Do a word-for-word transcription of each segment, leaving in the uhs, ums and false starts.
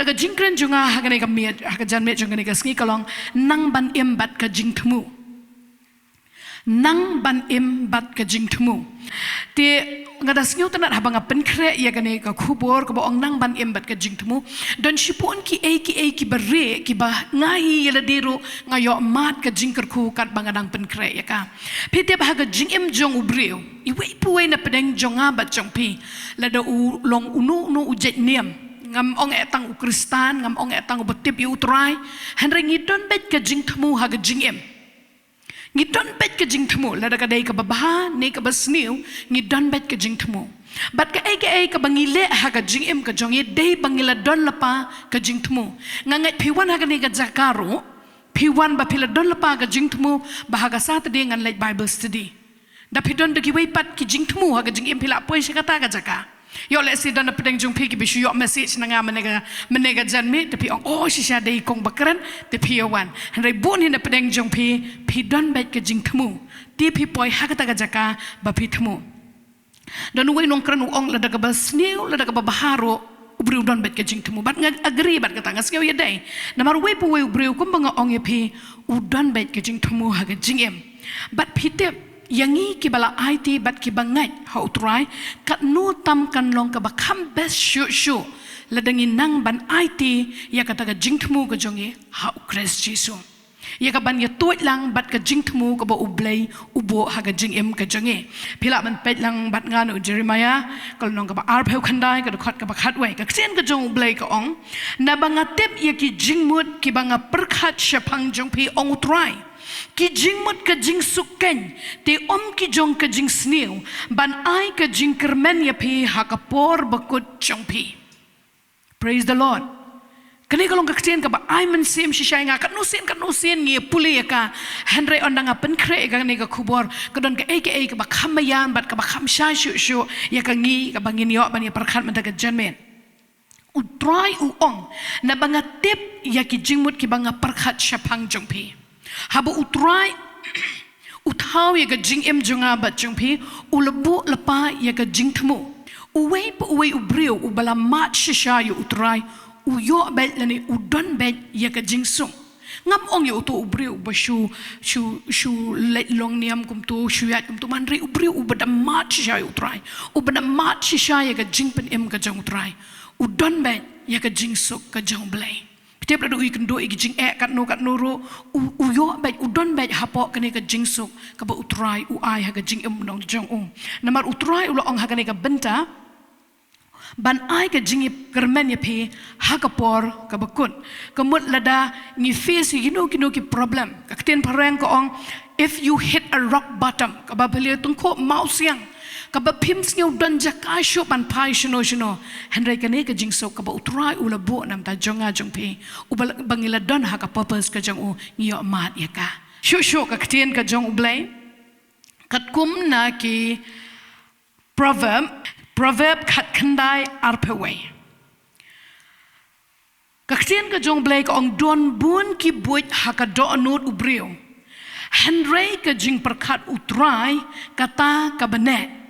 Ka jingkren jong nga ha kane ka miet, ha ka janmiet jong kane ka sngi ka long, nang ban im bad ka jingthmu. Nang ban im bad ka jingthmu. Te nga da sngewtynnat haba nga pynkhreh ïa kane ka khubor kaba ong nang ban im bad ka jingthmu. Don shibun kiei kiei kiba rieh kiba nga hi ïa lade ruh nga ïoh mad ka jingkyrkhu katba nga dang pynkhreh ïa ka. Phi tip ha ka jingim jong u briew, iwei pa iwei na pdeng jong nga bad jong phi, lada u long uno uno u jait niam, ngam ong eh tang u Khristan, ngam ong eh tang uba tip ïa u Trai, hynrei ngi don beit ka jingthmu ha ka jingim. Ngi don beit ka jingthmu, lada ka dei kaba bha ne kaba sniew, ngi don beit ka jingthmu. Bad kaei kaei kaba ngi leh ha ka jingim ka jong ngi, dei ba ngi la don lypa ka jingthmu. Nga ngeit phi wan ha kane ka jaka ruh, phi wan ba phi la don lypa ka jingthmu, ba ha ka Saturday ngan leit Bible study. Da phi don da kiwei pat ki jingthmu ha ka jingim, phi lah poi sha kata ka jaka. Ïoh lehse don na pdeng jong phi kiba shu ïoh message na nga mynne ka, mynne ka janmiet, te phi ong, oh, shisha dei kong ba kren, te phi ïa wan. Hynrei bun hi na pdeng jong phi, phi don beit ka jingthmu. Te phi poi ha kata ka jaka ba phi thmu. Don uwei u nongkren u ong, lada kaba sniew, lada kaba bha ruh, u briew u don beit ka jingthmu. Bad nga agree bad kata, nga sngew ïa dei. Namar uwei pa uwei u briew kumba nga ong ïa phi, u don beit ka jingthmu ha ka jingim. Bad phi tip, ïa ngi kiba la aiti bad kiba ngeit ha u Trai, katno tam kan long kaba kham best shuh shuh lada ngi nang ban aiti ïa kata ka jingthmu ka jong ngi ha u Khrist Jisu. Ïa ka ban ïa tuid lang bad ka jingthmu kaba U Blei u buh ha ka jingim ka jong ngi. Phi lah ban peit lang bad nga na u Jeremiah, ka lynnong kaba arphew khyndai, ka dkhot kaba khatwei. Ka ktien ka jong U Blei ka ong, naba nga tip ïa ki jingmut kiba nga pyrkhat shaphang jong phi, ong u Trai. Ki jingmut ka jingsuk keiñ, te ym ki jong ka jingsniew, ban ai ka jingkyrmen ïa phi ha ka por bakut jong phi. Praise the Lord. Kane ka long ka ktien kaba ai mynsiem shisha ïa nga, katno sien, katno sien ngi pule ïa ka. Hynrei ynda nga pynkhreh ïa kane ka khubor, ka don kaei kaei kaba kham maïan bad kaba kham shai shuh shuh ïa ka ngi, kaba ngin ïoh ban ïa pyrkhat mynta ka janmiet. U Trai u ong, naba nga tip ïa ki jingmut kiba nga pyrkhat shaphang jong phi. Haba u Trai u thaw ïa ka jingim jong nga bad jong phi, u la buh lypa ïa ka jingthmu. Uwei pa uwei u briew uba la mad shisha ïa u Trai, u ïoh beit lane u don beit ïa ka jingsuk. Ngam ong ïa uto u briew uba shu, shu, shu leit long niam kumto, shu ïaid kumto, hynrei u briew uba da mad shisha ïa u Trai, uba da mad shisha ïa ka jingpynim ka jong u Trai, u don beit ïa ka jingsuk ka jong U Blei. Phi tip, lada u ïakynduh ïa ki jingeh katno katno ruh, u, u ïoh beit, u don beit hapoh kane ka jingsuk kaba u Trai u ai ha ka jingim nong jong u. Namar u Trai u la ong ha kane ka bynta, ban ai ka jingkyrmen ïa phi ha ka por kaba kut. Ka mut lada ngi face ïa kino kino ki problem, ka ktien phareng ka ong, if you hit a rock bottom, kaba phi la tyngkhuh mawsiang, kaba phim sngew don jaka shuh ban phai shano shano, hynrei kane ka jingsuk kaba u Trai u la buh na bynta jong nga jong phi, uba la, ba ngi la don ha ka purpose ka jong u, ngi ïoh mad ïa ka. Shuh shuh ka ktien ka jong U Blei, katkum na ki Proverb, Proverb khatkhyndai arphew wei. Ka ktien ka jong U Blei ka ong, don bun ki buit ha ka dohnud u briew, hynrei ka jingpyrkhat u Trai kata kaba neh.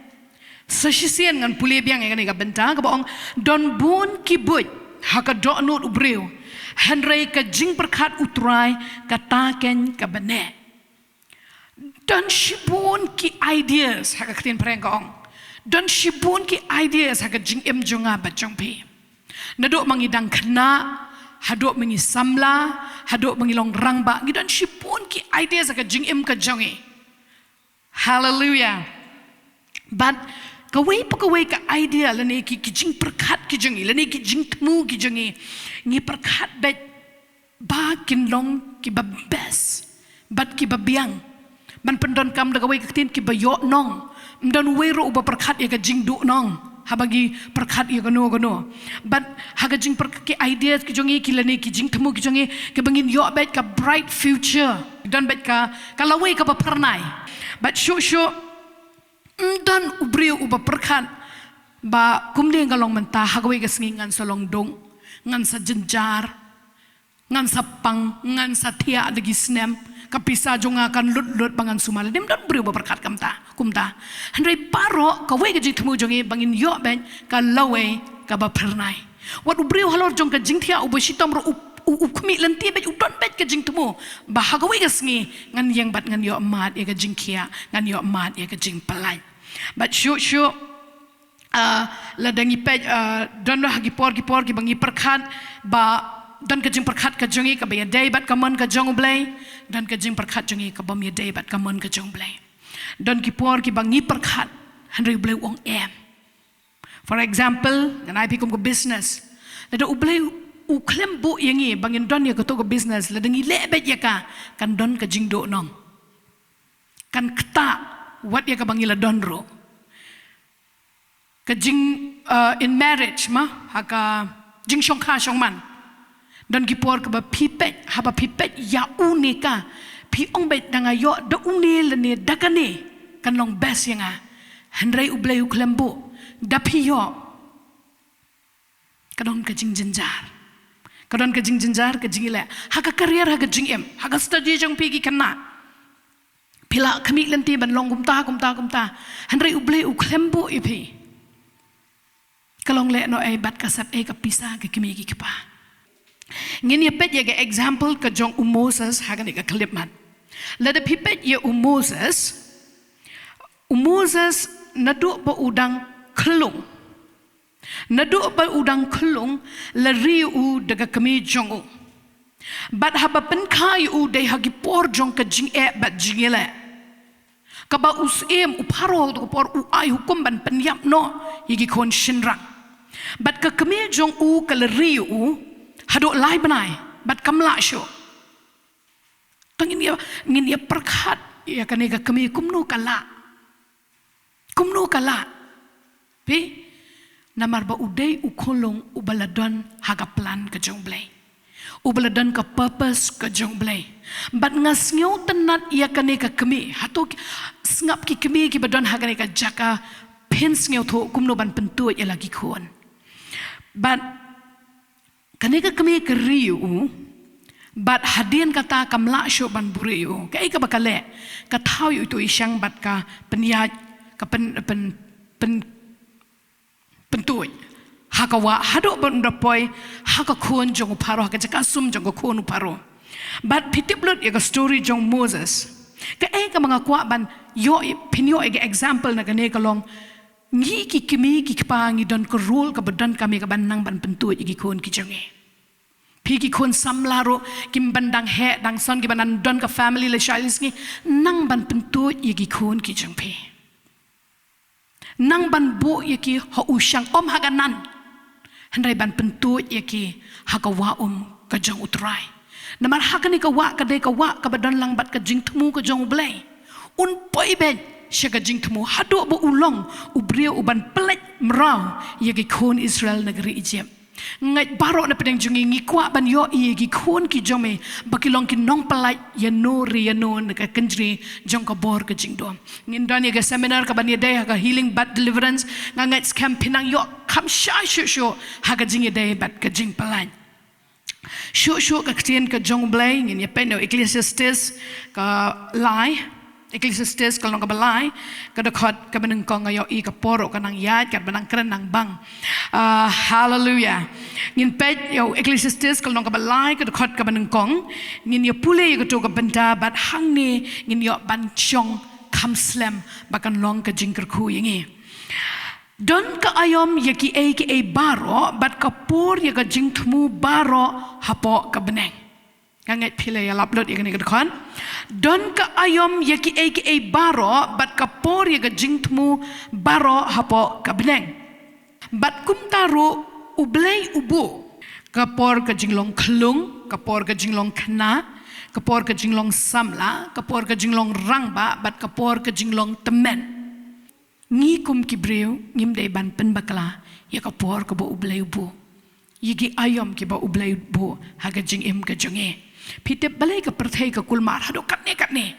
Sa shisien ngan pule biang ïa kane ka bynta kaba ong, don bun ki buit ha ka dohnud u briew, hynrei ka jingpyrkhat u Trai kata keiñ kaba neh. Don shibun ki ideas, ha ka ktien phareng ka ong. Don shibun ki ideas ha ka jingim jong nga bad jong phi. Naduh ma ngi dang khynnah, haduh ma ngi samla, haduh ma ngi long rangbah, ngi don shibun ki ideas ha ka jingim ka jong ngi. Hallelujah. Bad kawei pa kawei ka idea lane ki, ki jingpyrkhat ki jong ngi, lane ki jingthmu ki jong ngi, ngi pyrkhat beit ba kin long kiba best bad kiba biang. Ban pyndonkam da kawei ka ktien, kiba ïoh nong. Ym don uwei ruh uba pyrkhat ïa ka jingduh nong haba ngi pyrkhat ïa kano kano. Bad ha ka jingpyrkhat, ki ideas ki jong ngi, ki lane ki jingthmu ki jong ngi, kiba ngin ïoh beit ka bright future, don beit ka, ka lawei kaba phyrnai. Bad shuh shuh ym don u briew uba pyrkhat ba kumne nga long mynta, ha kawei ka sngi ngan sa long dung, ngan sa jynjar, ngan sa pang, ngan sa thiah da ki snem, ka pisa jong nga kan lut lut ba ngan sumar. Ym don briew ba pyrkhat kumta, kumta. Hynrei baroh kawei ka jingthmu jong ngi ba ngin ïoh beit ka lawei kaba phyrnai. Wat u briew halor jong ka jingthiah uba shitom ruh u, u, u khmih lynti beit, u don beit ka jingthmu ba ha kawei ka sngi ngan ïeng bad ngan ïoh mad ïa ka jingkhiah, ngan ïoh mad ïa ka jingpyllait. Bad shuh shuh, ah, lada ngi peit, ah, don ha ki por ki por kiba ngi pyrkhat ba don ka jingpyrkhat ka jong ngi kaba ïadei bad ka mon ka jong U Blei, don ka jingpyrkhat jong ngi kabym ïadei bad ka mon ka jong U Blei. Don ki por kiba ngi pyrkhat, hynrei U Blei u ong em. For example, ngan ai phi kum ka business. Lada U Blei u khlem buh ïa ngi ba ngin don ïa kato ka business, lada ngi leh beit ïa ka, kan don ka jingduhnong. Kan ktah wat ïa kaba ngi la don ruh. Ka jing, uh, in marriage ma, ha ka jingshongkha shongman. Don ki por kaba phi peit, haba phi peit ïa une ka, phi ong beit da nga ïoh da une lane da kane kan long best ïa nga. Hynrei U Blei u khlem buh, da phi ïoh, ka don ka jingjynjar. Ka don ka jingjynjar, ka jingïaleh ha ka career, ha ka jingim, ha ka study jong phi ki khynnah. Phi la khmih lynti ban long kumta, kumta, kumta, hynrei U Blei u khlem buh ïa phi. Ka long lehnohei bad ka sep ei ka pisa, ka kmie ki kpa. Ngin ïa peit ïa ka example ka jong u Moses ha kane ka khyllipmat. Lada phi peit ïa u Moses, u Moses naduh ba u dang khyllung, naduh ba u dang khyllung, la ri u da ka kmie jong u. Bad haba pynkha ïa u dei ha ki por jong ka jingeh bad jingïaleh, kaba u syiem u Pharaoh ha kato ka por u ai hukum ban pynïap noh ïa ki khun shynrang. Bad ka kmie jong u ka la ri ïa u haduh lai bnai bad kam lah shuh. To ngin ïa, ngin ïa pyrkhat ïa kane ka kmie kumno ka lah. Kumno ka lah? Phi, namar ba u dei u khunlung uba la don ha ka plan ka jong U Blei, uba la don ka purpose ka jong U Blei. Bad nga sngewtynnad ïa kane ka kmie. Hato ki, sngap ki kmie kiba don ha kane ka jaka, phin sngewthuh kumno ban pyntuid ïa la ki khun. Bad kane ka kmie ka ri ïa u, bad hadien kata kam lah shuh ban buhrieh ïa u. Kaei kaba ka leh? Ka thaw ïa uto i shang bad ka pynïaid, ka pyn, pyn, pyn, pyntuid ha ka wah haduh ban da poi ha ka khun jong u Pharaoh, ha ka jaka sum jong ka khun u Pharaoh. Bad phi tip lut ïa ka story jong Moses. Kaei kaba nga kwah ban ïoh, phin ïoh ïa ka example na kane ka long, ngi ki kmie ki kpa ngi don ka role kaba donkam ïa ka ban nang ban pyntuid ïa ki khun ki jong ngi. Phi ki khun samla ruh, kim ban dang heh dang son, kiba nang don ka family lashai lashisngi, nang ban pyntuid ïa ki khun ki jong phi. Nang ban buh ïa ki ha u shang, ym ha ka nan, hynrei ban pyntuid ïa ki ha ka wah um ka jong U Trai. Namar ha kane ka wah ka dei ka wah kaba don lang bad ka jingthmu ka jong U Blei. Un poi beit sha ka jingthmu haduh ba u long u briew uban pynleit mraw ïa ki khun Israel na ka ri Egypt. Ngeit baroh na pdeng jong ngi ngi kwah ban ïohi ïa ki khun ki jong me ba ki long ki nongpynlait ïano re ïano na ka kynjri jong ka bor ka jingdum. Ngin don ïa ka seminar kaban ïadei ha ka healing bad deliverance. Nga ngeit skhem phin nang ïoh kham shai shuh shuh ha ka jingïadei bad ka jingpynlait. Shuh shuh ka ktien ka jong U Blei, ngin ïa peit na u Ecclesiastes ka lai. Ecclesiastes ka lynnong kaba lai, ka dkhot kaba nyngkong. Nga ïohi ka por ruh ka nang ïaid, katba nang kren nang bang. Ah, haleluya. Ngin peit ïa u Ecclesiastes ka lynnong kaba lai, ka dkhot kaba nyngkong. Ngin ïa pule ïa kato ka bynta bad hangne ngin ïoh ban shong kham slem ba kan long ka jingkyrkhu ïa ngi. Don ka aïom ïa kiei kiei baroh bad ka por ïa ka jingthmu baroh hapoh ka bneng. Nga ngeit phi la ïalap lut ïa kane ka dkhot. Don ka aïom ïa kiei kiei baroh bad ka por ïa ka jingthmu baroh hapoh ka bneng. Bad kumta ruh U Blei u buh ka por ka jinglong khyllung, ka por ka jinglong khynnah, ka por ka jinglong samla, ka por ka jinglong rangbah bad ka por ka jinglong tymmen. Ngi kum ki briew ngim dei ban pynbakla ïa ka por kaba U Blei u buh, ïa ki aïom kiba U Blei u buh ha ka jingim ka jong ngi. Phi tip balei ka pyrthei ka kulmar haduh katne katne?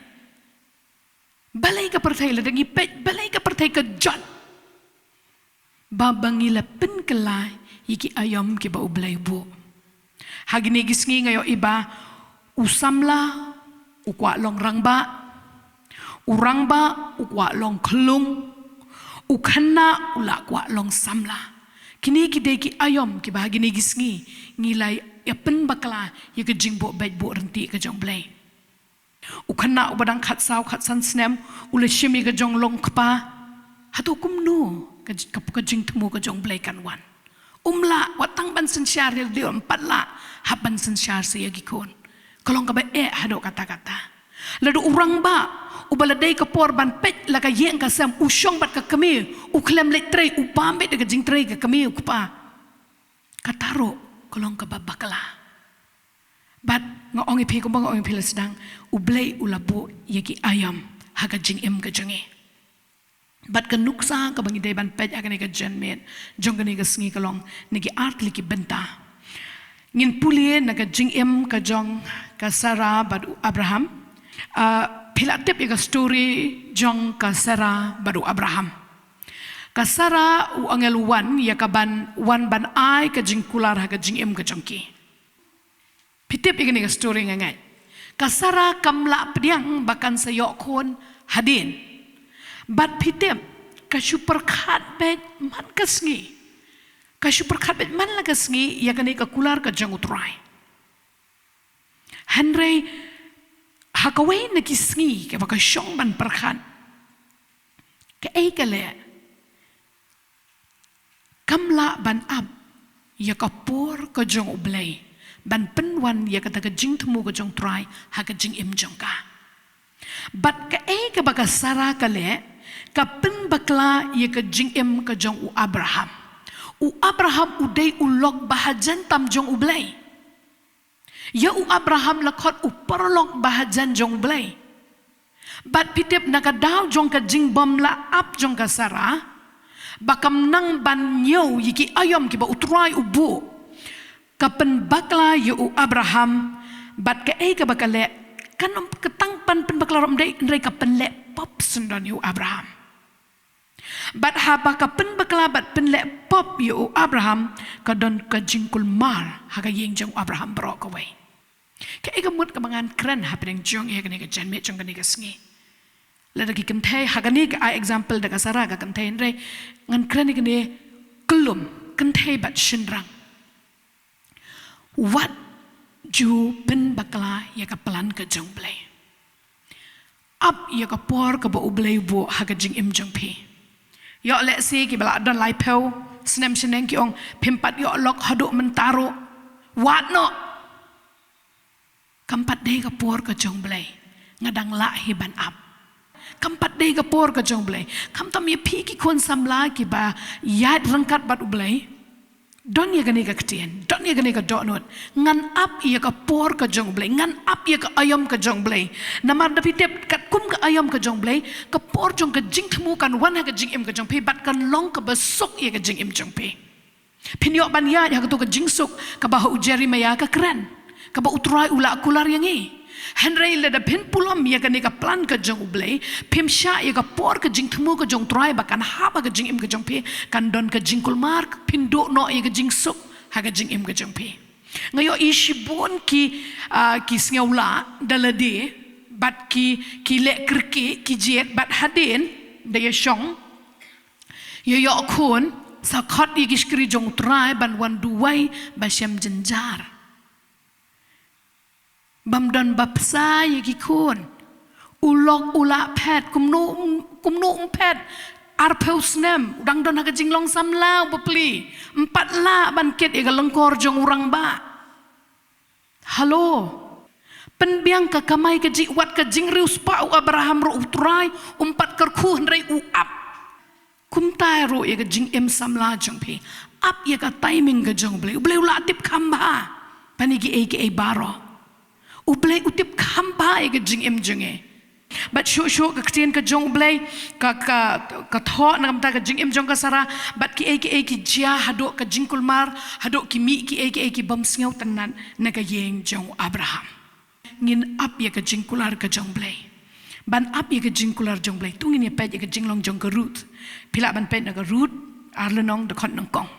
Balei ka pyrthei, lada ngi peit balei ka pyrthei ka jot ba, ba ngi la pynkylla ïa ki aïom kiba U Blei u buh? Ha kine ki sngi nga ïohi ba u samla u kwah long rangbah, u rangbah u kwah long khyllung, u khynnah u la kwah long samla. Kine ki dei ki aïom kiba ha kine ki sngi ngi la ïa pynbakla ïa ka jingbuh beit buh ryntih ka jong U Blei. U khynnah uba dang khatsaw khatsan snem u la shim ïa ka jong long kpa. Hato kumno ka, ka, ka jingthmu ka jong U Blei kan wan? Um lah, wat tang ban synshar ïa lade, um pat lah hap ban synshar sa ïa ki khun. Ka long kaba eh haduh katta katta. Lada u rangbah uba la dei ka por ban peit la ka ïing ka sem, u shong bad ka kmie, u khlem leit trei, u bam beit da ka jingtrei ka kmie u kpa. Kata ruh ka long kaba bakla. Bad nga ong ïa phi, kumba nga ong ïa phi la sdang, U Blei u la buh ïa ki aïom ha ka jingim ka jong ngi. Bad ka nuksa kaba ngi dei ban peit ha kane ka janmiet jong kane ka sngi ka long na ki ar tylli ki bynta. Ngin pule na ka jingim ka jong ka Sarah bad u Abraham. Ah, phi la tip ïa ka story jong ka Sarah bad u Abraham. Ka Sarah, u angel u wan ïa ka ban, wan ban ai ka jingkular ha ka jingim ka jong ki. Phi tip ïa kane ka story nga ngeit. Ka Sarah kam lah pdiang ba kan sa ïoh khun hadien. Bad phi tip, ka shu pyrkhat beit man ka sngi. Ka shu pyrkhat beit man la ka sngi ïa kane ka kular ka jong U Trai. Hynrei ha kawei na ki sngi kaba ka shong ban pyrkhat, kaei ka leh, kam lah ban ap ïa ka por ka jong U Blei ban pynwan ïa kata ka jingthmu ka jong U Trai ha ka jingim jong ka. Bad kaei kaba ka Sarah ka leh, ka pynbakla ïa ka jingim ka jong u Abraham. U Abraham u dei u lok bahajan tam jong U Blei. Ïa u Abraham la khot u paralok bahajan jong U Blei. Bad phi tip, na ka daw jong ka jingbym lah ap jong ka Sarah, ba kam nang ban ñiew ïa ki aïom kiba U Trai u buh, ka pynbakla ïa u Abraham. Bad kaei kaba ka leh, kan ym ka tang ban pynbakla ruh ym dei, hynrei ka pynleh pop syndon ïa u Abraham. Bad haba ka pynbakla bad pynleh pop ïa u Abraham, ka don ka jingkulmar ha ka ïing jong u Abraham baroh kawei. Kaei ka mut kaba ngan kren hapdeng jong ïa kane ka janmiet jong kane ka sngi? Lada ki kynthei, ha kane ka ai example da ka Sarah ka kynthei, hynrei ngan kren ïa kane, kyllum kynthei bad shynrang. Wat ju pynbakla ïa ka plan ka jong U Blei. Ap ïa ka por kaba U Blei u buh ha ka jingim jong phi. Ïoh lehse kiba la don laiphew snem shaneng ki ong, phim pat ïoh lok haduh mynta ruh. Wat noh. Kam pat dei ka por ka jong U Blei. Nga dang lah hi ban ap. Kam pat dei ka por ka jong U Blei. Khamtam ïa phi ki khun samla kiba ïaid ryngkat bad U Blei, don ïa kane ka ktien, don ïa kane ka dohnud. Ngan ap ïa ka por ka jong U Blei, ngan ap ïa ka aïom ka jong U Blei. Namar da phi tip, katkum ka aïom ka jong U Blei, ka por jong ka jingthmu kan wan ha ka jingim ka jong phi, bad kan long kaba suk ïa ka jingim jong phi. Phin ïoh ban ïaid ha kato ka jingsuk kaba ha u Jeremiah ka kren, kaba U Trai u la kular ïa ngi. Hynrei lada phin pulom ïa kane ka plan ka jong U Blei, phim shah ïa ka por ka jingthmu ka jong U Trai ba kan hap ha ka jingim ka jong phi, kan don ka jingkulmar, phin duh noh ïa ka jingsuk ha ka jingim ka jong phi. Nga ïohi shibun ki, ah, ki sngewlah da lade, bad ki, ki leh kyrkieh, ki jied, bad hadien da ïa shong, ïa ïoh khun, sa khot ïa ki shakri jong U Trai ban wan duwai ba shem jynjar. Bym don bapsa ïa ki khun. U lok u lah phet, kumno, kumno um phet? Arphew snem u dang don ha ka jinglong samla u bapli. Ym pat lah ban kit ïa ka lyngkor jong u rangbah. Halo. Pynbiang ka kamai kajih, wat ka jingriewspah u Abraham ruh U Trai um pat kyrkhu, hynrei u ap. Kumta ruh ïa ka jingim samla jong phi. Ap ïa ka timing ka jong U Blei. U Blei u la tip kham bha ban ïa kiei kiei baroh. U Blei u tip kham bha ïa ka jingim jong ngi. Bad shuh shuh ka ktien ka jong U Blei ka, ka, ka thoh na ka bynta ka jingim jong ka Sarah, bad kiei kiei ki jia haduh ka jingkulmar, haduh ki mih kiei kiei ki bym sngewtynnat na ka ïing jong u Abraham. Ngin ap ïa ka jingkular ka jong U Blei. Ban ap ïa ka jingkular jong U Blei, to ngin ïa peit ïa ka jinglong jong ka Ruth. Phi lah ban peit na ka Ruth, ar lynnong, dkhot nyngkong.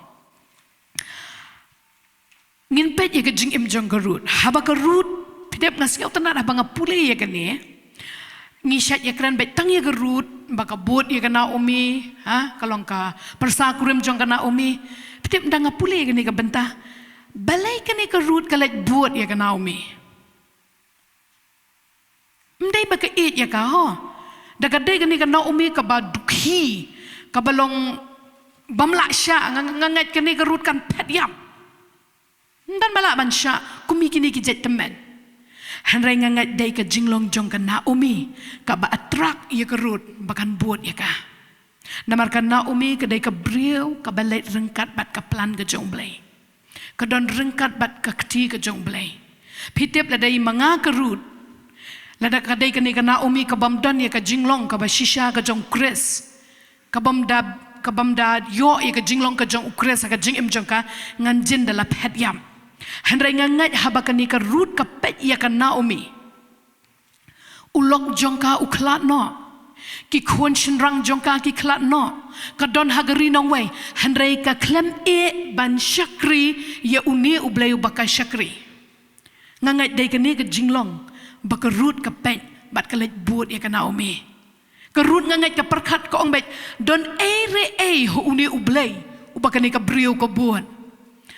Ngin peit ïa ka jingim jong ka Ruth. Haba ka Ruth, phi tip, nga sngewtynnat haba nga pule ïa kane. Ngi shait ïakren beit tang ïa ka Ruth, ba ka bud ïa ka Naomi, ha, ka long ka pyrsa kurim jong ka Naomi. Phi tip, ynda nga pule kane ka bynta, balei kane ka Ruth ka leit bud ïa ka Naomi? Ym dei ba ka ïeit ïa ka, ho. Da ka dei kane ka Naomi kaba dukhi, kaba long bym lah shah, nga, nga ngeit kane ka Ruth kan phet ïap. Ym don ba lah ban shah kum ïa kine ki jait tymmen. Hynrei nga ngeit dei ka jinglong jong ka Naomi kaba attract ïa ka Ruth ba kan bud ïa ka. Namar ka Naomi ka dei ka briew kaba leit ryngkat bad ka plan ka jong U Blei. Ka don ryngkat bad ka kti ka jong U Blei. Phi tip, lada i ma nga ka Ruth, lada ka dei kane ka Naomi ka bym don ïa ka jinglong kaba shisha ka jong U Khrist, ka bym da, ka bym da ïoh ïa ka jinglong ka jong U Khrist ha ka jingim jong ka, ngan jin da la phet ïap. Hynrei nga ngeit haba kane ka Ruth ka peit ïa ka Naomi, u lok jong ka u khlad noh, ki khun shynrang jong ka ki khlad noh, ka don ha ka ri nongwei, hynrei ka khlem ïeh ban shakri ïa une U Blei uba ka shakri. Nga ngeit dei kane ka jinglong ba ka Ruth ka peit bad ka leit bud ïa ka Naomi. Ka Ruth, nga ngeit, ka pyrkhat, ka ong beit, don ei re ei ha une U Blei uba kane ka briew ka bud.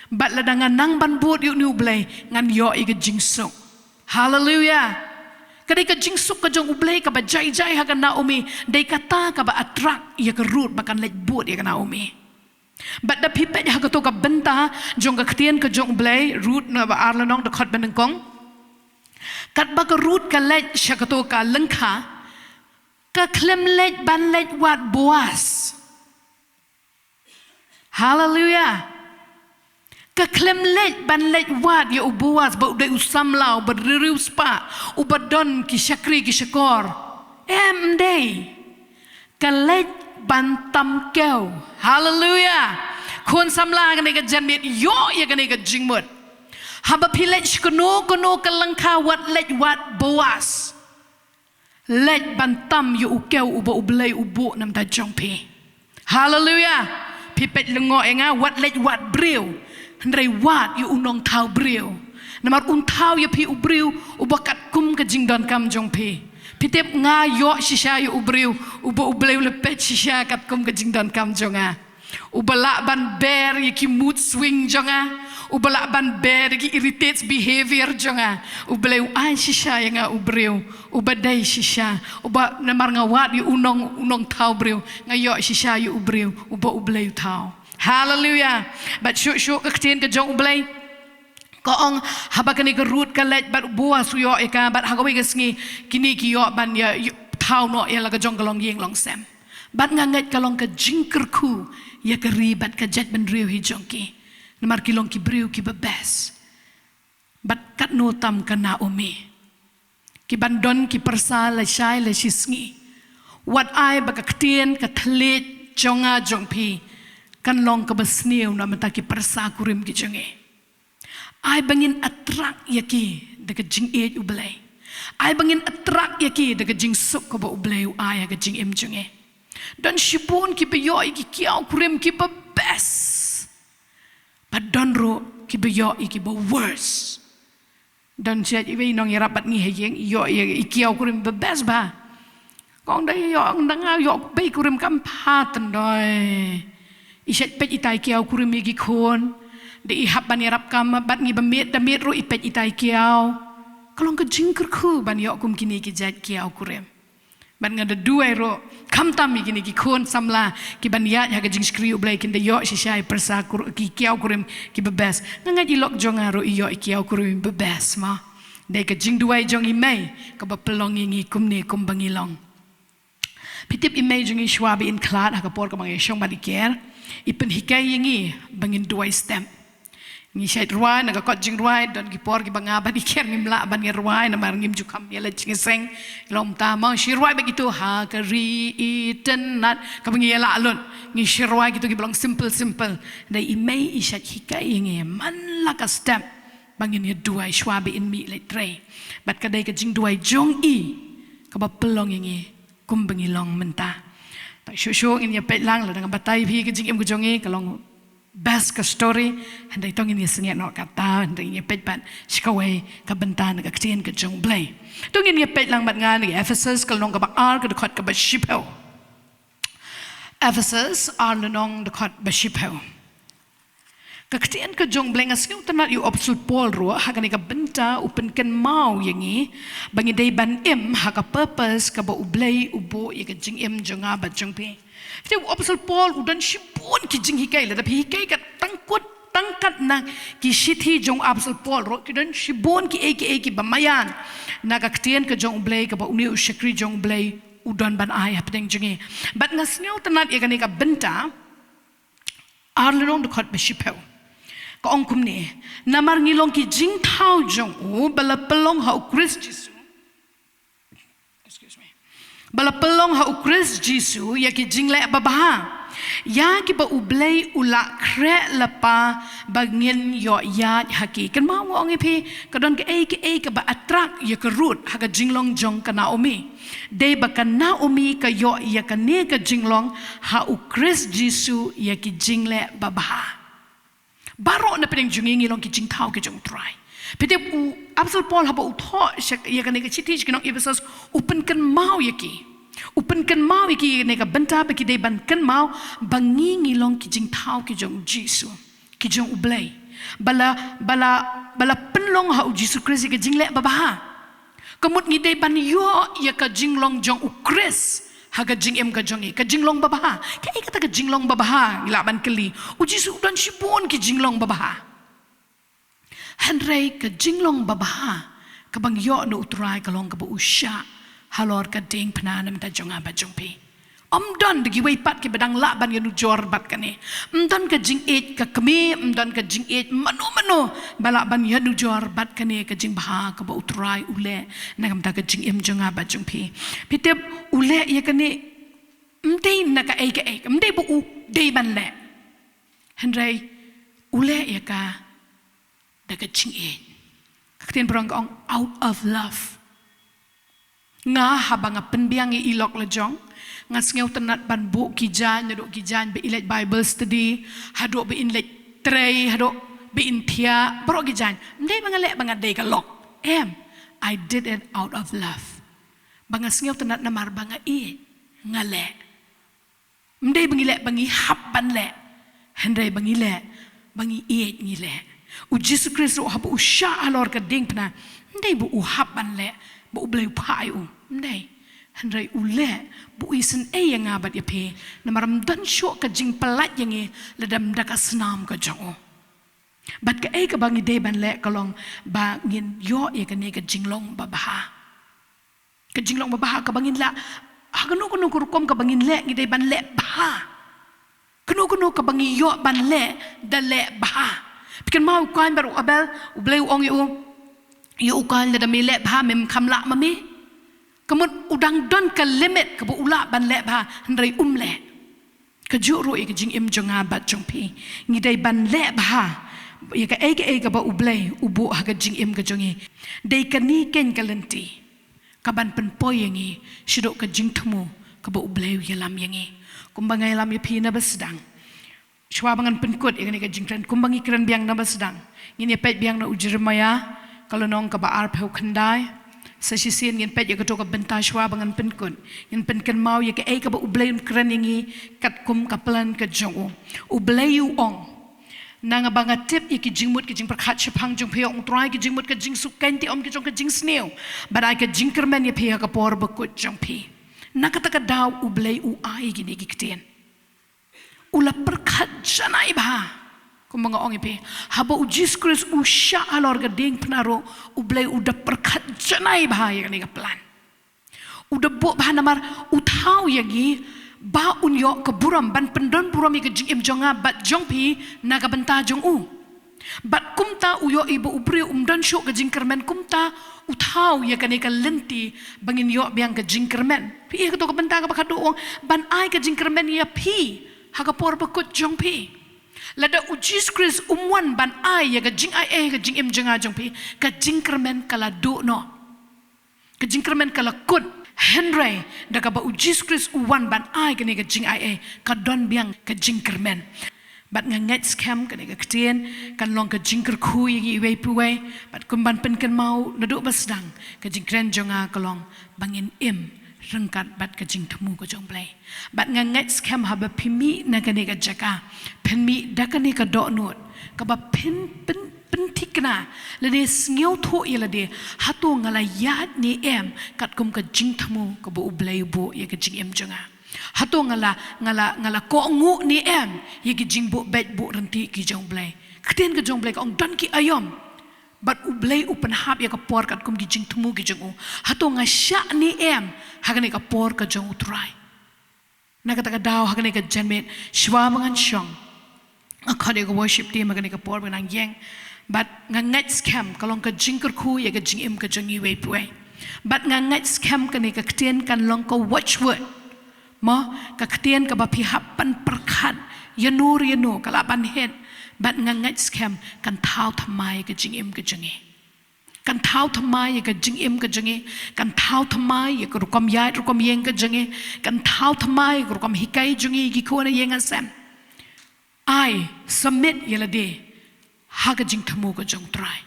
Bad lada nga nang ban bud ïa une U Blei, ngan ïoh ïa ka jingsuk. Haleluia. Ka dei ka jingsuk ka jong U Blei kaba jai jai ha ka Naomi, dei kata kaba attract ïa ka Ruth ba kan leit bud ïa ka Naomi. Bad da phi peit ha kato ka bynta jong ka ktien ka jong U Blei, Ruth na ba ar lynnong, dkhot ba nyngkong. Katba ka Ruth ka leit sha kato ka lyngkha, ka khlem leit ban leit wad Boas. Haleluia. Ka khlem leit ban leit wad ïa u Boas, ba u dei u samla, uba riewspah, uba don ki shakri ki shakor. Em, ym dei. Ka leit ban tam kew. Haleluia. Khun samla, kane ka janmiet, ïoh ïa kane ka jingmut. Haba phi leit sha kano kano ka lyngkha, wat leit wad Boas. Leit ban tam ïa u kew uba U Blei u buh na bynta jong phi. Haleluia. Phi peit lyngngoh ïa nga, wat leit wad briew, hynrei wad ïa u nongthaw briew. Namar un thaw ïa phi u briew uba katkum ka jingdonkam jong phi. Phi tip, nga ïoh shisha ïa u briew uba U Blei u la peit shisha katkum ka jingdonkam jong nga. Uba lah ban bear ïa ki mood swing jong nga. Uba lah ban bear ïa ki irritates behavior jong nga. U Blei u ai shisha ïa nga u briew uba dei shisha, uba, namar nga wad ïa u nong, u nongthaw briew, nga ïoh shisha ïa u briew uba U Blei u thaw. Haleluia. Bad shuh shuh ka ktien ka jong U Blei ka ong, haba kane ka Ruth ka leit bad u Boas u ïoh ïa ka, bad ha kawei ka sngi kine ki ïoh ban ïa, ïa thaw noh ïa la ka jong ka longïing longsem. Bad nga ngeit ka long ka jingkyrkhu ïa ka ri bad ka jaitbynriew hi jong ki. Namar ki long ki briew kiba best. Bad katno tam ka Naomi. Ki ban don ki pyrsa lashai lashisngi. Wat ai ba ka ktien ka thylliej jong nga jong phi kan long kaba sniew na bynta ki pyrsa kurim ki jong ngi. Ai ba ngin attract ïa ki da ka jingïeit U Blei. Ai ba ngin attract ïa ki da ka jingsuk kaba U Blei u ai ha ka jingim jong ngi. Don shibun kiba ïoh ïa ki kiaw kurim kiba best. Bad don ruh kiba ïoh ïa kiba worse. Don shait iwei i nongïarap bad ngi ha ïing, i ïoh ïa i kiaw kurim ba best bha. Ka ong, da ïoh, da nga ïoh bei kurim kam pha tyndoi. I shait peit itai kiaw kurim ïa ki khun. Da i hap ban ïarap kam bad ngi ba miet da miet ruh i peit itai kiaw. Ka long ka jingkyrkhu ban ïoh kum kine ki jait kiaw kurim. Bad nga da duwai ruh, khamtam ïa kine ki khun samla ki ban ïaid ha ka jingshakri U Blei, kin da ïoh shisha i pyrsa kur-, ki kiaw kurim kiba best. Nga ngeit i lok jong nga ruh i ïoh i kiaw kurim ba best mo. Dei ka jingduwai jong i mei kaba pynlong ïa ngi kumne kumba ngi long. Phi tip, i mei jong ngi shuwa ba in khlad ha ka por kaba ngi shong bad i Ker, i pynhikai ïa ngi ba ngin duwai step. Ngi shait rwai, na ka kot jingrwai don ki por kiba nga bad i Ker ngim lah ban ngi rwai namar ngim ju kham ïa leit jingïaseng. Long ta mo shi rwai ba kito ha ka ri itynnad kaba ngi ïa lah lut. Ngi shi rwai kito kiba long simple simple. Dei i mei i shait hikai ïa ngi man la ka step ba ngin ïa duwai shuwa ba in mih leit trei. Bad ka dei ka jingduwai jong i kaba pynlong ïa ngi kumba ngi long mynta. Ta shuh shuh ngin ïa peit lang, lada nga batai phi ka jingim ka jong ngi ka long best ka story, hynrei to ngin ïa sngewthuh noh kata, hynrei ngin ïa peit pat sha kawei ka bynta na ka ktien ka jong U Blei. To ngin ïa peit lang bad nga na Ephesus ka lynnong kaba ar ka dkhot kaba shiphew. Ephesus ar lynnong dkhot ba shiphew. Ka ktien ka jong U Blei, nga sngewtynnad ïa u Apostol Paul ruh ha kane ka bynta u pynkynmaw ïa ngi ba ngi dei ban im ha ka purpose kaba U Blei u buh ïa ka jingim jong nga bad jong phi. Te u Apostol Paul u don shibun ki jinghikai, lada phi hikai ka tang kut tang kat na ki shithi jong u Apostol Paul ruh ki don shibun kiei kiei kiba maïan na ka ktien ka jong U Blei kaba une u shakri jong U Blei u don ban ai hapdeng jong ngi. Bad nga sngewtynnad ïa kane ka bynta, ar lynnong dkhot ba shiphew. Ka ong kumne, namar ngi long ki jingthaw jong u ba la pynlong ha u Khrist Jisu. Excuse me. Ba la pynlong ha u Khrist Jisu ïa ki jingleh babha, ïa kiba U Blei u la khreh lypa ba ngin ïoh ïaid ha ki. Kynmaw nga ong ïa phi, ka don kaei kaei kaba attract ïa ka Ruth ha ka jinglong jong ka Naomi. Dei ba ka Naomi ka ïoh ïa kane ka jinglong ha u Khrist Jisu ïa ki jingleh babha. Baroh na pdeng jong ngi ngi long ki jingthaw ki jong U Trai. Phi tip u Apostol Paul haba u thoh sha ïa kane ka shithi sha ki nong Ephesus, u pynkynmaw ïa ki. U pynkynmaw ïa ki ïa kane ka bynta ba ki dei ban kynmaw ba ngi ngi long ki jingthaw ki jong U Jisu, ki jong U Blei. Ba la, ba la, ba la pynlong ha u Jisu Khrist ïa ka jingleh babha. Ka mut ngi dei ban ïoh ïa ka jinglong jong u Khrist ha ka jingim ka jong ngi, ka jinglong babha. Kaei kata ka jinglong babha, ngi lah ban kylli? U Jisu u don shibun ki jinglong babha. Hynrei ka jinglong babha kaba ngi ïoh na U Trai ka long kaba u shah halor ka diengphna na ka bynta jong nga bad jong phi. Ym don da kiwei pat kiba dang lah ban ïanujor bad kane. Ym don ka jingïeit ka kmie, ym don ka jingïeit mano mano ba lah ban ïanujor bad kane ka jingbha kaba U Trai u leh na ka bynta ka jingim jong nga bad jong phi. Phi tip, u leh ïa kane ym dei na kaei kaei, ym dei ba u dei ban leh. Hynrei u leh ïa ka da ka jingïeit. Ka ktien phareng ka ong out of love. Nga haba nga pynbiang ïa i lok la jong, nga sngewtynnad ban buh ki jaiñ, naduh ki jaiñ ba i leit Bible study, haduh ba in leit trei, haduh ba in thiah, baroh ki jaiñ. Ym dei ba nga leh ba nga dei ka lok. Em, I did it out of love. Ba nga sngewtynnad namar ba nga ïeit, nga leh. Ym dei ba ngi leh ba ngi hap ban leh, hynrei ba ngi leh ba ngi ïeit ngi leh. U Jisu Khrist ruh haba u shah halor ka diengphna, ym dei ba u hap ban leh ba U Blei u phah ïa u, ym dei. Hynrei u leh ba u isynei ïa nga bad ïa phi, namar ym don shuh ka jingpyllait ïa ngi lada ym da ka snam ka jong u. Bad kaei kaba ngi dei ban leh ka long ba ngin ïoh ïa kane ka jinglong babha. Ka jinglong babha kaba ngin lah, ha kano kano ka rukom kaba ngin leh, ngi dei ban leh bha. Kano kano kaba ngi ïoh ban leh, da leh bha. Phi kynmaw u Kain bad u Abel, U Blei u ong ïa u, ïa u Kain, lada me leh bha, mem kham lah ma me. Ka mut u dang don ka limit kaba u lah ban leh bha, hynrei um leh. Kajuh ruh ïa ka jingim jong nga bad jong phi, ngi dei ban leh bha ïa kaei kaei kaba U Blei u buh ha ka jingim ka jong ngi. Dei kane keiñ ka lynti kaban pynpoi ïa ngi shaduh ka jingthmu kaba U Blei u ïalam ïa ngi. Kumba nga ïalam ïa phi na ba sdang, shuwa ba ngan pynkut ïa kane ka jingkren, kumba ngi kren biang na ba sdang, ngin ïa peit biang na u Jeremiah ka lynnong kaba arphew khyndai. Sa shisien ngin peit ïa kato ka bynta shuwa ba ngan pynkut. Ngin pynkynmaw ïa kaei kaba U Blei un kren ïa ngi katkum ka plan ka jong u. U Blei u ong, naba nga tip ïa ki jingmut ki jingpyrkhat shaphang jong phi, ong U Trai, ki jingmut ka jingsuk, keiñ te ym ki jong ka jingsniew, ban ai ka jingkyrmen ïa phi ha ka por bakut jong phi. Na kata ka daw U Blei u ai kine ki ktien. U la pyrkhat janai bha. Kumba nga ong ïa phi, haba u Jisu Khrist u shah halor ka diengphna ruh, U Blei u da pyrkhat janai bha ïa kane ka plan. U da buh bha namar u thaw ïa ngi ba un ïoh ka burom, ban pyndon burom ïa ka jingim jong nga bad jong phi na ka bynta jong u. Bad kumta u ïohi ba u briew um don shuh ka jingkyrmen, kumta u thaw ïa kane ka lynti ba ngin ïoh biang ka jingkyrmen. Phi ïa kato ka bynta kaba khatduh, u ong ban ai ka jingkyrmen ïa phi ha ka por bakut jong phi. Lada u Jisu Khrist um wan ban ai ïa ka jingaiei ha ka jingim jong nga jong phi, ka jingkyrmen ka la duh noh. Ka jingkyrmen ka la kut. Hynrei da kaba u Jisu Khrist u wan ban ai kane ka jingaiei, ka don biang ka jingkyrmen. Bad nga ngeit skhem kane ka ktien kan long ka jingkyrkhu ïa ngi iwei pa iwei. Bad kum ban pynkynmaw naduh ba sdang, ka jingkren jong nga ka long ba ngin im ryngkat bad ka jingthmu ka jong U Blei. Bad nga ngeit skhem haba phi mih na kane ka jaka, phin mih da kane ka dohnud kaba phin pyn pynthikna lane sngewthuh ïa lade, hato nga la ïaid ne em katkum ka jingthmu kaba U Blei u buh ïa ka jingim jong nga? Hato nga la, nga la, nga la kohnguh ne em ïa ki jingbuh beit buh ryntih ki jong U Blei? Ka ktien ka jong U Blei ka ong don ki aïom bad U Blei u pynhap ïa ka por katkum ki jingthmu ki jong u. Hato nga shah ne em ha kane ka por ka jong U Trai? Na kata ka daw ha kane ka janmiet, shwa ba ngan shong, nga khot ïa ka worship team ha kane ka por ba nang ïeng. Bad nga ngeit skhem ka long ka jingkyrkhu ïa ka jingim ka jong ngi iwei pa iwei. Bad nga ngeit skhem kane ka ktien kan long ka watchword. Mo, ka ktien kaba phi hap ban pyrkhat ïano re ïano, ka lah ban hit. Bad nga ngeit skhem kan thaw thymmai ïa ka jingim ka jong ngi. Kan thaw thymmai ïa ka jingim ka jong ngi, kan thaw thymmai ïa ka rukom ïaid rukom ïeng ka jong ngi, kan thaw thymmai ïa ka rukom hikai jong ngi ïa ki khun ïing ha sem. Ai, submit ïa lade ha ka jingthmu ka jong U Trai.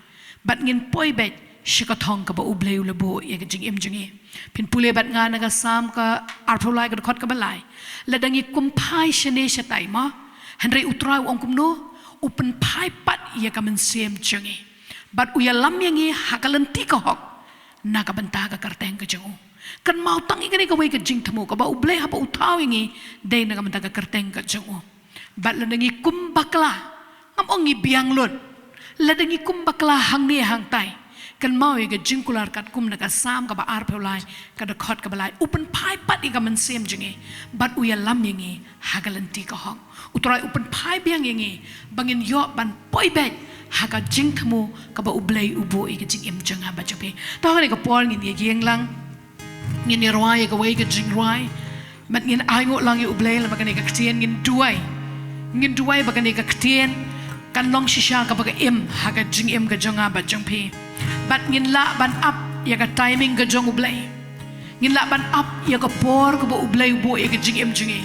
Bad ngin poi beit sha ka thong kaba U Blei u la buh ïa ka jingim jong ngi. Phin pule bad nga na ka Salm ka arphew lai ka dkhot kaba lai. Lada ngi kumphai shane shatai, mo, hynrei U Trai u ong kumno? U pynphai pat ïa ka mynsiem jong ngi. Bad u ïalam ïa ngi ha ka lynti ka hok na ka bynta ka kyrteng ka jong u. Kynmaw tang ïa kane kawei ka jingthmu kaba U Blei haba u thaw ïa ngi dei na ka bynta ka kyrteng ka jong u. Bad lada ngi kum bakla, ngam ong ngi biang lut, lada ngi kum bakla hangne hangtai, kynmaw ïa ka jingkular katkum na ka Salm kaba arphew lai ka dkhot kaba lai. U pynphai pat ïa ka mynsiem jong ngi bad u ïalam ïa ngi ha ka lynti ka hok. U Trai u pynphai biang ïa ngi ba ngin ïoh ban poi beit ha ka jingthmu kaba U Blei u buh ïa ka jingim jong nga bad jong phi. To ha kane ka por ngin ïa ïeng lang, ngin ïa rwai ïa kawei ka jingrwai. Bad ngin ainguh lang ïa U Blei lyngba kane ka ktien, ngin duwai. Ngin duwai ba kane ka ktien kan long shisha kaba ka im ha ka jingim ka jong nga bad jong phi. Bad ngin lah ban ap ïa ka timing ka jong U Blei. Ngin lah ban ap ïa ka por kaba U Blei u buh ïa ka jingim jong ngi.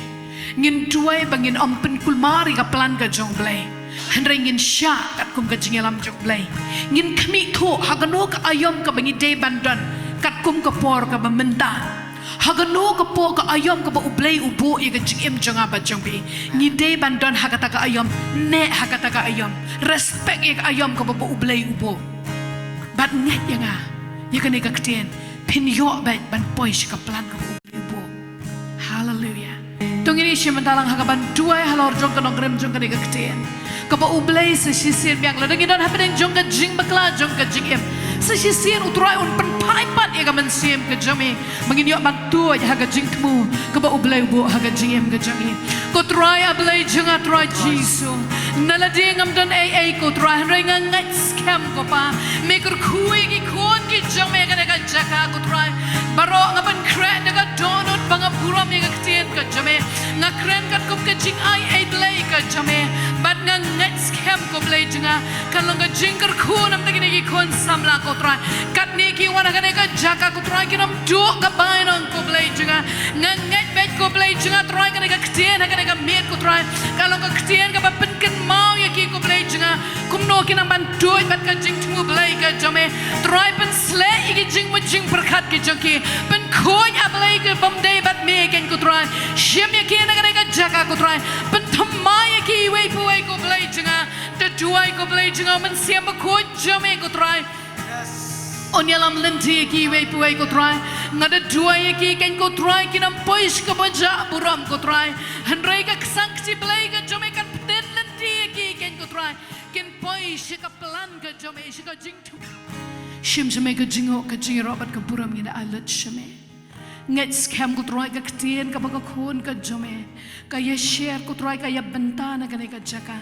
Ngin duwai ba ngin ym pynkulmar ïa ka plan ka jong U Blei, hynrei ngin shah katkum ka jingïalam jong U Blei. Ngin khmih thuh ha kano ka aïom kaba ngi dei ban don katkum ka por kaba mynta. Ha kano ka por ka aïom kaba U Blei u buh ïa ka jingim jong nga bad jong phi, ngi dei ban don ha kata ka aïom, neh ha kata ka aïom, respect ïa ka aïom kaba ba U Blei u buh. Bad ngeit ïa nga, ïa kane ka ktien phin ïoh beit ban poi sha ka plan kaba U Blei u buh. Haleluia. To ngin ïa shim bynta lang ha kaban duwai halor jong ka nongrim jong kane ka ktien, kaba U Blei sa shisien biang, lada ngi don hapdeng jong ka jingbakla jong ka jingim, sa shisien U Trai un pynphai pat ïa ka mynsiem ka jong me ba ngin ïoh ban tuid ha ka jingthmu kaba U Blei u buh ha ka jingim ka jong ngi. Ko Trai, A Blei jong nga, Trai Jisu, na lade ngam don ei ei, ko Trai, hynrei nga ngeit skhem, ko Pa, me kyrkhu ïa ki khun ki jong me ha kane ka jaka, ko Trai. Baroh nga pynkhreh da ka dohnud ba nga burom ïa ka ktien ka jong me. Nga kren katkum ka jingai ei Blei ka jong me. Bad nga ngeit skhem, ko Blei jong nga, kan long ka jingkyrkhu na bynta kine ki khun samla, ko Trai. Katne ki wan ha kane ka jaka, ko Trai, kin ym duh ka bainong, ko Blei jong nga. Nga ngeit beit, ko Blei jong nga, Trai, kane ka ktien ha kane ka miet, ko Trai, kan long ka ktien kaba pynkynmaw ïa ki, ko Blei jong nga, kumno kin nang ban tuid bad ka jingthmu, Blei ka jong me. Trai, pynshlei ïa ki jingmut jingpyrkhat ki jong ki. Pynkhuid, A Blei, ki bym dei bad me, keiñ, ko Trai. Shim ïa ki na kane ka jaka, ko Trai. Pynthymmai ïa ki iwei pa iwei, ko Blei jong nga. Da duwai, ko Blei jong nga, Mynsiem Bakhuid jong me, ko Trai, un ïalam lynti ïa ki iwei pa iwei, ko Trai. Nga da duwai ïa ki, keiñ, ko Trai, kin ym poi sha kaba jah burom, ko Trai, hynrei ka ksang kti Blei ka jong me kan pyndem lynti ïa ki, keiñ, ko Trai, kin poi sha ka plan ka jong me, sha ka jingthmu. Shim sha me ka jingnguh, ka jingïaroh bad ka burom, ngi da ai lut sha me. Ngeit skhem, ko Trai, ka ktien kaba ka khun ka jong me ka ïa share, ko Trai, ka ïa bynta na kane ka jaka,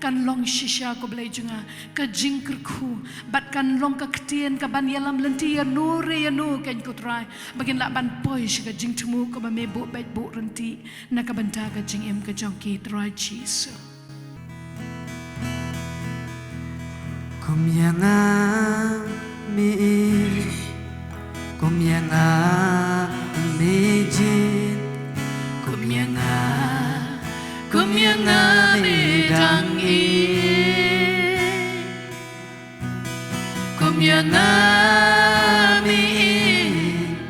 kan long shisha, ko Blei jong nga, ka jingkyrkhu, bad kan long ka ktien kaban ïalam lynti ïano re ïano, keiñ, ko Trai, ba kin lah ban poi sha ka jingthmu kaba me buh beit buh ryntih na ka bynta ka jingim ka jong ki, Trai Jisu. Kum ïa nga me, kum ïa nga me jied, kum ïa nga, kum ïa nga me da Kum ïa nga mi ïeit,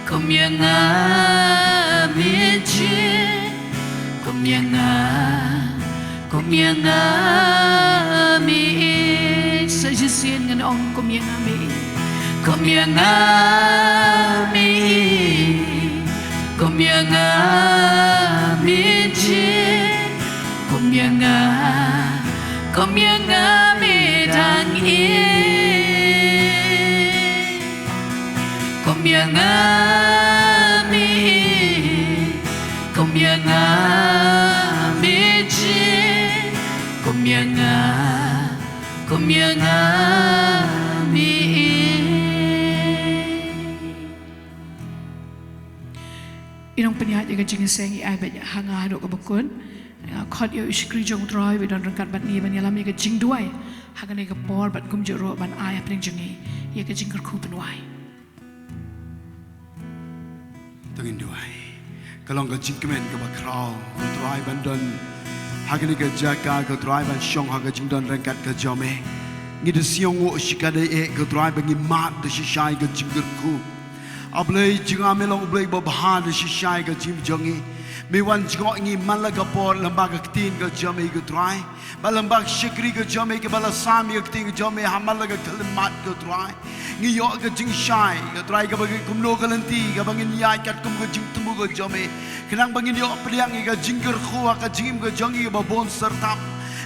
kum ïa nga mi jin, kum ïa nga, kum ïa nga mi ïeit. Sa shisien ngan ong kum ïa nga mi ïeit, kum ïa nga mi ïeit, kum ïa nga mi jin, kum ïa nga, kum ïa nga mi dang ïeit. Kum ïa nga mi ïeit, kum ïa nga mi jin, kum ïa nga, kum ïa nga mi ïeit. I nongpynïaid ïa ka jingïaseng i ai beit ha nga haduh kaba kut. Nga khot ïa u shakri jong U Trai ba don ryngkat bad ngi ban ïalam ïa ka jingduwai ha kane ka por bad kumjuh ruh ban ai hapdeng jong ngi ïa ka jingkyrkhu pynduwai. To ngin duwai. Ka long ka jingkmen kaba khraw ko Trai ban don ha kane ka jaka ko Trai ban shong ha ka jingdon ryngkat ka jong me. Ngi da sngew nguh shikatdei eh ko Trai ba ngi mad da shisha ïa ka jingkyrkhu. A Blei jong nga, me long U Blei babha da shisha ïa ka jingim jong ngi. Me wan jngoh ïa ngi man la ka por lyngba ka ktien ka jong me ko Trai. Bad lyngba ki shakri ka jong me kiba la sam ïa ka ktien ka jong me ha man la ka khyllipmat ko Trai. Ngi ïoh ka jingshai ko Trai kaba ngi kumno ka lynti kaba ngin ïaid katkum ka jingthmu ka jong me. Khnang ba ngin ïoh pdiang ïa ka jingkyrkhu ha ka jingim ka jong ngi kaba bun syrtam.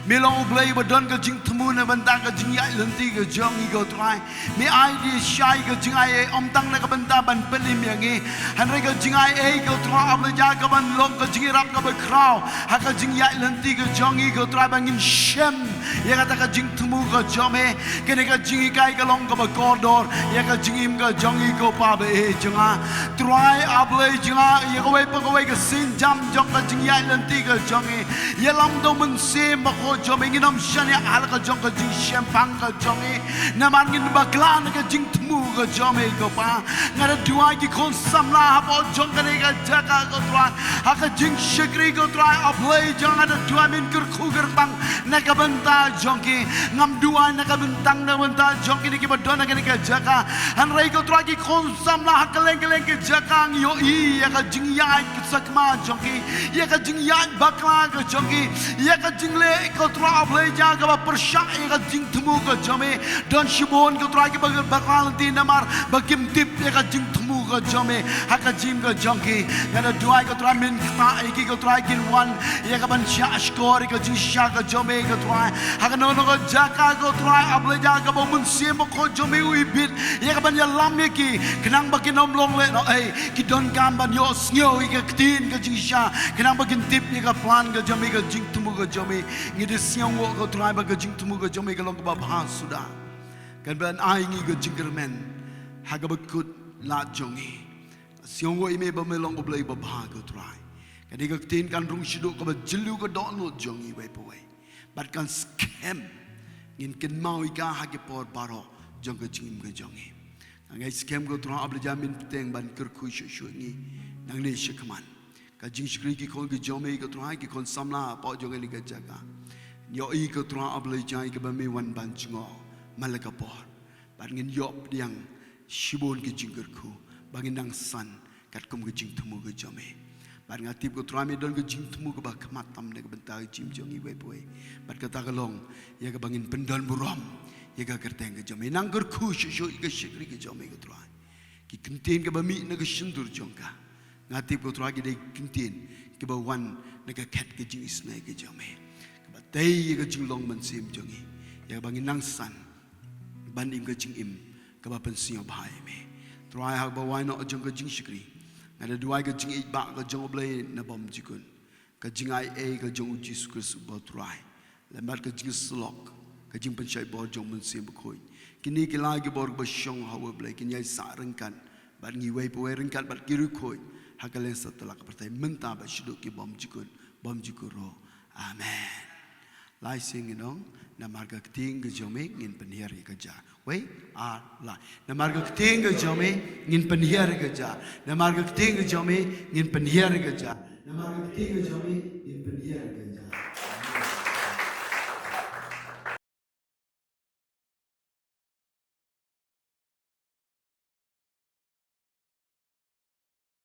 Me long U Blei ba don ka jingthmu na bynta ka jingïaid lynti ka jong ngi ko Trai. Me ai da shisha ïa ka jingai ei ym tang na ka bynta ban pynim ïa ngi. Hynrei ka jingai ei ko Trai A Blei jong nga ka ban long ka jingïarap kaba khraw ha ka jingïaid lynti ka jong ngi ko Trai ba ngin shem ïa kata ka jingthmu ka jong me. Kane ka jinghikai ka long kaba kordor ïa ka jingim ka jong ngi ko Pa ba eh jong nga. Trai A Blei jong nga, ïa kawei pa kawei ka sienjam jong ka jingïaid lynti ka jong ngi. Ïalam da U Mynsiem Bakhuid jong me, ngin ym shaniah ha la ka jong ka jingshemphang ka jong ngi. Namar ngin bakla na ka jingthmu ka jong me ko Pa. Nga da duwai ki khun samla hapoh jong kane ka jaka ko Trai, ha ka jingshakri ko Trai A Blei jong nga, da duwai men kyrkhu kyrpang na ka bynta jong ki. Ngam duwai na ka bynta, na ka bynta jong kine kiba don ha kane ka jaka. Hynrei ko Trai ki khun samla ha kylleng kylleng ki jaka ngi ïohi ïa ka jingïaid sakma jong ki, ïa ka jingïaid bakla ka jong ki, ïa ka jingleh ko Trai A Blei jong nga kaba pyrshah ïa ka jingthmu ka jong me. Don shibun ko Trai kiba bakla lynti namar ba kim tip ïa ka jingthmu ka jong me ha ka jingim ka jong ki. Nga da duwai ko Trai men ktah ïa ki ko Trai kin wan ïa ka ban shahshkor ïa ka jingshisha ka jong me ko Trai. Ha kano kano ka jaka ko Trai A Blei jong nga kaba U Mynsiem Bakhuid jong me u ibit ïa ka ban ïalam ïa ki khnang ba kin ym long lehnohei, ki donkam ban ïohsngew ïa ka ktien ka jingshisha khnang ba kin tip ïa ka plan ka jong me, ka jingthmu ka jong me. Ngi da sngew nguh ko Trai ba ka jingthmu ka jong me ka long kaba bha suda, kan ban ai ngi ka jingkyrmen ha kaba kut lad jong ngi. Sngew nguh ïa me ba me long U Blei babha ko Trai. Kane ka ktien kan rung shaduh kaba jylliew ka dohnud jong ngi wei pa wei, bad kan skhem ngin kynmaw ïa ka ha ki por baroh jong ka jingim ka jong ngi. Nga ngeit skhem ko Trai A Blei jong nga men bteng ban kyrkhu shuh shuh ïa ngi nangne shakhmat. Ka jingshakri ki khun ki jong me ko Trai, ki khun samla hapoh jong kane ka jaka, ngi ïohi ko Trai A Blei jong nga ïa kaba me wan ban jngoh man la ka por. Bad ngin ïoh pdiang shibun ki jingkyrkhu ba ngin nang san katkum ka jingthmu ka jong me. Bad nga tip ko Trai me don ka jingthmu kaba khmat tam na ka bynta ka jingim jong ngi wei pa wei. Bad kata ka long ïa kaba ngin pyndon burom ïa ka kyrteng ka jong me. Nang kyrkhu shuh shuh ïa ka shakri ka jong me ko Trai. Ki ktien kiba mih na ka shyntur jong ka, nga tip ko Trai ki dei ki ktien kiba wan na ka khet ka jingisynei ka jong me, kaba tei ïa ka jinglong mynsiem jong ngi, ïa kaba ngin nang san ban im ka jingim kaba pynsngewbha ïa me. Trai ha kaba wai noh jong ka jingshakri, nga da duwai ka jingïeit bah ka jong U Blei na bymjukut, ka jingai ei ka jong U Jisu Khrist uba U Trai, lem bad ka jingsyllok, ka jingpynshait bor jong U Mynsiem Bakhuid, kine ki lai ki bor kiba shong ha U Blei kin ïai sah ryngkat bad ngi wei pa wei ryngkat bad ki riewkhuid ha ka lyngsatlak ka pyrthei mynta bad shaduh ki bymjukut bymjukut ruh. Amen. Lai sien ngin ong, namar ka ktien ka jong me ngin pynhiar ïa ka jar. Wei, ar, lai. Namar ka ktien ka jong me ngin pynhiar ïa ka jar. Namar ka ktien ka jong me ngin pynhiar ïa ka jar. Namar ka ktien ka jong me ngin pynhiar ïa ka jar.